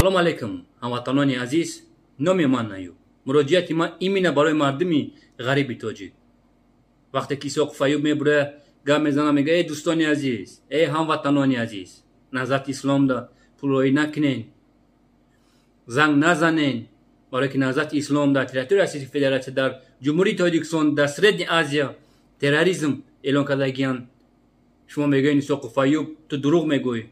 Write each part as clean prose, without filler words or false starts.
Салом алейкум, ҳамватанони азиз. Номи ман Аюб. Муроҷиати ман именно барои мардуми ғариби тоҷик. Вақте ки Исоқов Аюб мебурояд, гап мезанад, мега: «Эй дӯстони азиз, эй ҳамватанони азиз, Наҳзати Исломда пулроӣ накунен, занг назанен, барое ки Наҳзати Ислом дар территорияи Российской Федерация, дар Ҷумҳурии Тоҷикистон, дар Средняя Азия терроризм эълон кардагиянд». Шумо мегӯед: «Исоқов Аюб, ту дурӯғ мегӯӣ».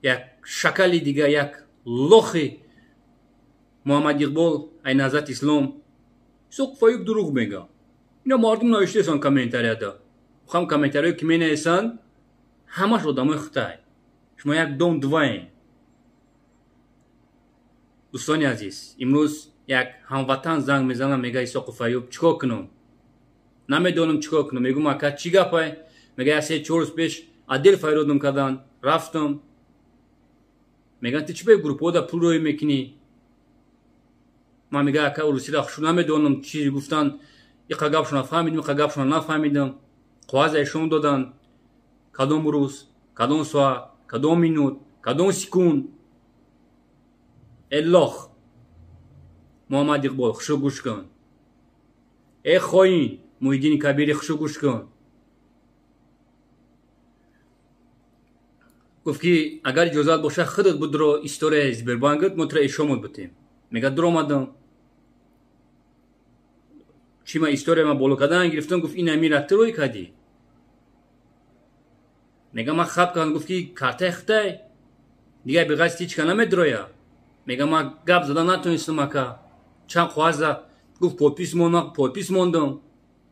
Як шакали дига, як лохи Муҳаммад Иқбол ай Наҳзати Ислом: «Исоқов Аюб дурӯғ мега». Ино мардум навиштаесан комментарияда. Хам комментариҳое ки менависанд, ҳамаш одамои хитай. Шумо як дом дваен. Дӯстони азиз, имрӯз як ҳамватан занг мезанам, мега: «Исоқов Аюб, чӣ кор кунам? Намедонам, чӣ кор кунам». Мегӯм: «Ака, чӣ гапай?» Мега: «Як 3-4 рӯз пеш отдел фарёдам карданд, рафтам. Мегӯянд, ту чӣ ба группаҳода пул рӯй мекунӣ?» Ман мега: «Ака, урусиро хушу намедонам, чӣ гуфтанд, иқа гапшона фаҳмидам, иқа гапшона нафаҳмидам. Коғаза ишон доданд, кадом рӯз, кадом соат, кадом минут, кадом секунд». Э лох Муҳаммад Иқбол, хушу гӯш кун. Э хоин Муҳиддини Кабири, хушу гӯш кун. Гуфт ки агар иҷозат бошад, худат будро историяи Сбербанкат, мо тура ишомот бутем. Мега: «Дуромадам, чӣ ма история ма боло кардан гирифтам». Гуфт: «Ин амира ту рӯй кардӣ?» Мега: «Ман хаб кардам». Гуфт ки картаи хитай дигар беғайз ҳичка намедроя. Мега: «Ман гап зада натонистам, ака, чанд коғаза гуфт, подпись мондам, подпись мондам,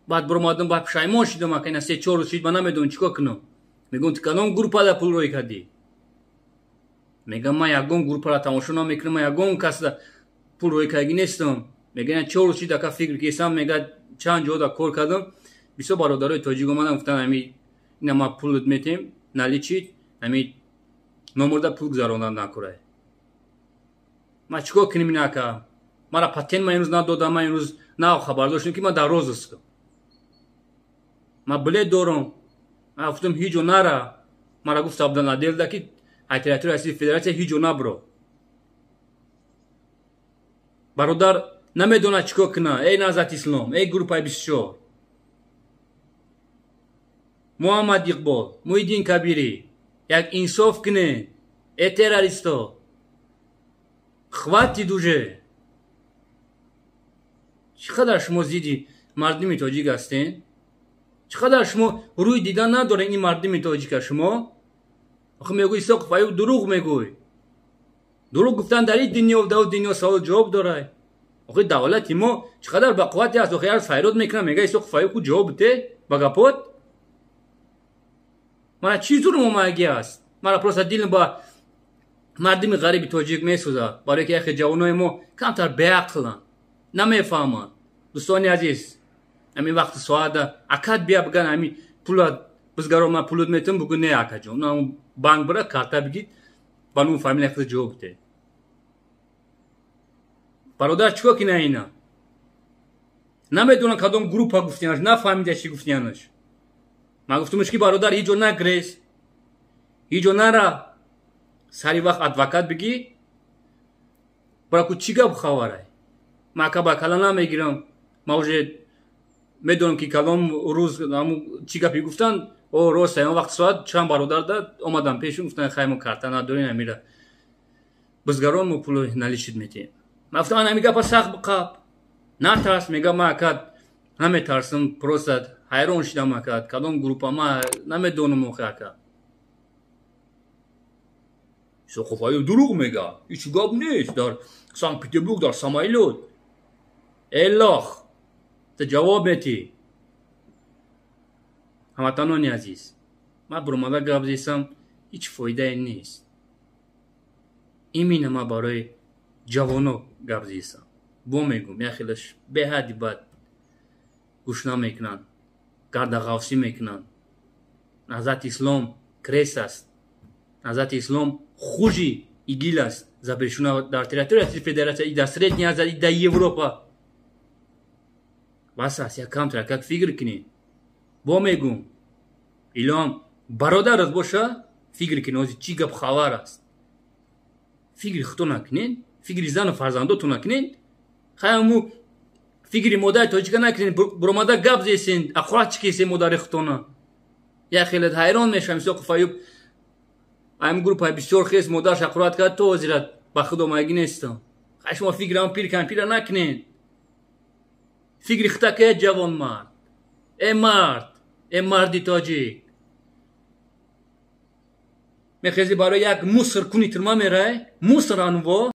баъд биромадам, баъд пушаймон шидам, ака, ина 3-4 рӯз шид, ман намедонам, чӣ кор кунам». Мегӯм: «Ту кадом группада пул рӯй кардӣ?» Мегам: «Ман ягон группаро тамошо намекунам, ман ягон касда пул рӯй кардагӣ нестам». Мега: «Ина 4 рӯз шид, ака, фикр кесам». Мега: «Чанд ҷода кор кардам, бисёр бародарои тоҷик омадан, гуфтан, ами ина ма пулат метем, наличит, ами номерда пул гузарондан накурай. Ман чӣ кор кунем ина, ака? Мара патент ман имрӯз надодам, ман имрӯз нав хабар доштем, ки ман дар розыскам, ман билет дорам». Ман гуфтам: «Ҳеҷ ҷо нара». Мара гуфт Абдулнаделда, ки ай территорияи Российской Федерация ҳеҷ ҷо набро. Бародар намедонад, чӣ кор кунад. Эй Наҳзати Ислом, эй группаи 24, Муҳаммад Иқбол, Муҳиддин Кабирӣ, як инсоф кунед. Э террористо, хватит уже! Чӣ қадар шумо зидди мардуми тоҷик ҳастен? Чӣ қадар шумо рӯй дидан надоред ин мардуми тоҷика? Шумо охи мегӯй: «Исоқов Аюб дурӯғ мегӯй». Дурӯғ гуфтан дар ин дунё, дар дунё савол ҷавоб дорад. Охи давлати мо чӣ қадар бақуввате аст? Охи ҳар файрод мекунам, мега: «Исоқов Аюб, ку ҷавоб бите ба гапот». Мара чӣ зулм омадагӣ аст? Мара просто дилм ба мардуми ғариби тоҷик месӯзад, барое ки яхе ҷавонои мо камтар беақланд, намефаҳманд. Дӯстони азиз, ҳамин вақти соата акат бия биган, ҳамин пула бизгаро, ман пулут метавам, бугӯ: «Не, акаҷон, банк бира, карта бигид, ба нум фамилия худа ҷавоб бите». Бародар чӣ кор кина? Ина намедонам, кадом группа гуфтианаш, нафаҳмида, чӣ гуфтианаш. Ман гуфтамш ки бародар, ҳеҷ ҷо нагрез, ҳеҷ ҷо нара, сари вақт адвокат бигӣ, бара ку чӣ гап хабарай. Ман ака ба кала намегирам, ман уже медонам, ки калом рӯз чӣ гапе гуфтанд. О, рост, он вақт соат чанд бародар да омадам пешум, гуфтанд: «Хай, мо карта надорем, амира бизгарон, мо пуло наличит метиҳем». Ман гуфтам: «Ан ҳами гапа сахт биқаб, натарс». Мега: «Ман, ака, наметарсам, просто ҳайрон шидам, ака, кадом группа, ман намедонам охи, ака». Исоқов Аюб дурӯғ мега, ҳеҷ гап нест, дар Санкт Петербург дар самолёт. Э лох, ту ҷавоб метӣ. Ҳамватанони азиз, ман буромада гап зесам, ҳеҷ фоидае нест. Именно ман барои ҷавоно гап зесам. Бо мегӯм, як хелаш беҳадди бад гӯш намекунанд, гардағавсӣ мекунанд. Наҳзати Ислом крес аст, Наҳзати Ислом хуже ИГИЛ аст, запрещена дар территорияи Российской Федерация и дар Средняя Азия, и дар Европа. Бас аст, як камтар как фикр кунед. Бо мегӯм, илоҳам бародарат боша, фикр кунед, ҳозир чӣ гап хабар аст. Фикри худто накунед, фикри зану фарзандотон накунед. Хаяму фикри модари тоҷика накунед, буромада гап зесен, ақурат чикесен модари худтона. Як хеле ҳайрон мешавам. Исоқов Аюб ам группа бисёр хес модарш ақурат кард, то ҳозират ба худ омадагӣ нестам. Хай, шумо фикрам пир кампира накунед, фикри худта ке, ҷавонмард, э мард, э марди тоҷик. Мехези, барои як мусор куни тюрьма мерай, мусор анво.